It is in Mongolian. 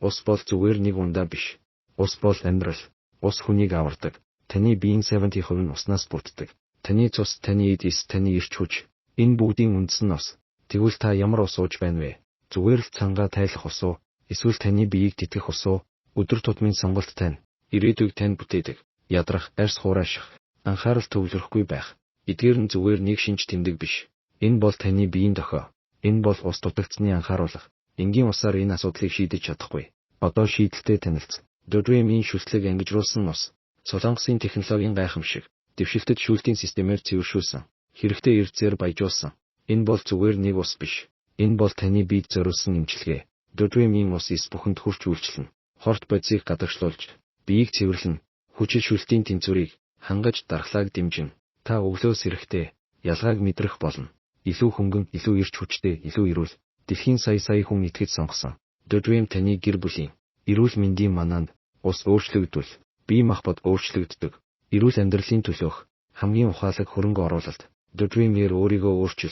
Ус бол зүгээр нэг ундаа биш. Ус бол амьдрал. Ус хүнийг авардаг. Таны биеийн 70% нь уснаас бүрддэг. Таны цус, таны эд эс, таны эрч хүч. Энэ бүгдийн үндэс нь ус. Тэгвэл та ямар ус ууж байна вэ? Зүгээр л цангаа тайлах ус уу? Эсвэл таны биеийг тэтгэх ус уу? Өдөр тутмын сонголт тань. Ирээдүйг тань бүтээдэг. Ядрах, арьс хурааших, анхаарал төвлөрөхгүй байх. Эдгээр нь зүгээр нэг шинж тэмдэг биш. Энэ бол таны биеийн дохио. Энэ бол ус дутагдсаны анхааруулга. Энгийн усаар энэ асуудлыг шийдэж чадахгүй. Одоо шийдэлтэй танилц. Dodream-ийн шүлтлэг ангижруулсан ус. Солонгосын технологийн гайхамшиг. Дэвшилтэд шүүлтийн системээр цэвэршүүлсэн. Хэрэгтэй эрдэсээр баяжуулсан. Энэ бол зүгээр нэг ус биш. Энэ бол таны биед зориулсан эмчилгээ. Dodream-ийн ус эс бүхэнд хүрч үйлчилнэ. Хорт бодисыг гадагшлуулж, биеийг цэвэрлэнэ. Хүчил шүлтийн тэнцвэрийг хангаж дархлааг дэмжинэ. Та өглөө сэрэхдээ ялгааг мэдрэх болно. Илүү хөнгөн, илүү эрч хүчтэй, илүү эрүүл. Дэлхийн сая сая хүн итгэж сонгосон. Dodream таны гэр бүлийн эрүүл мэндийн манаанд ус өөрчлөгдвөл бие махбод өөрчлөгддөг. Эрүүл амьдралын төлөөх хамгийн ухаалаг хөрөнгө оруулалт. Dodream-ээр өөрийгөө өөрчил.